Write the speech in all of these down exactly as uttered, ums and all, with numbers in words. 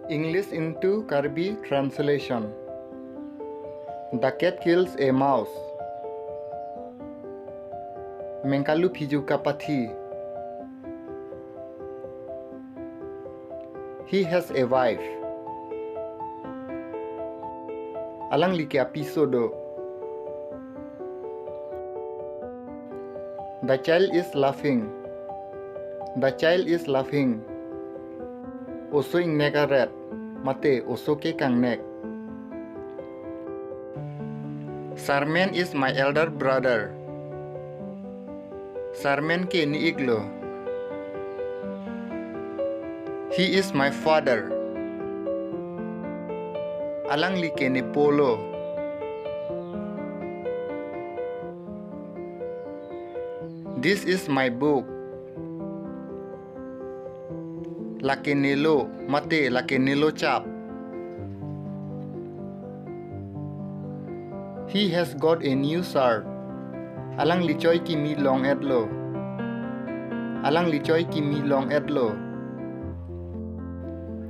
English into Karbi translation. The cat kills a mouse. Mengkalu phiju kapathi. He has a wife. Alangli ke apiso do. The child is laughing. The child is laughing. Oso ingnek aret, mate oso ke kangnek. Sarmen is my elder brother. Sarmen ke ne-iklo. He is my father. Alangli ke nepo lo. This is my book. Lake nelo, mate lake nelo chap. He has got a new shirt. Alangli choi kimi long-etlo. Alangli choi kimi long-etlo.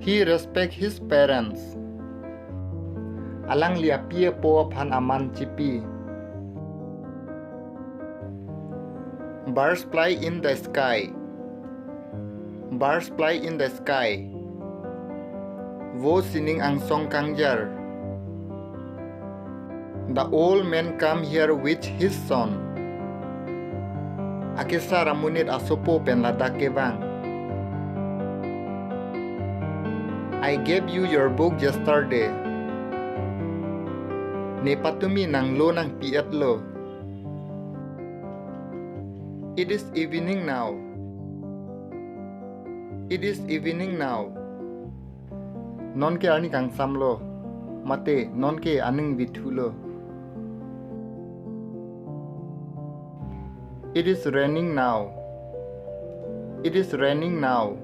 He respect his parents. Alangli api apo aphan aman chipi. Birds fly in the sky. Birds fly in the sky. Vo sining angsong kangjar. The old man come here with his son. Akesar amonit asopo pen ladak kevang. I gave you your book yesterday. Ne patumi nang lo nangpi-etlo. It is evening now. It is evening now. Non ke arni kangsam lo. Mate non ke aning vithu lo. It is raining now. It is raining now.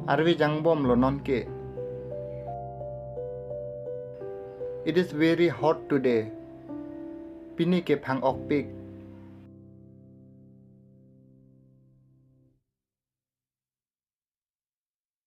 Arve jangbom lo non ke. It is very hot today. Pini ke phang-okpik.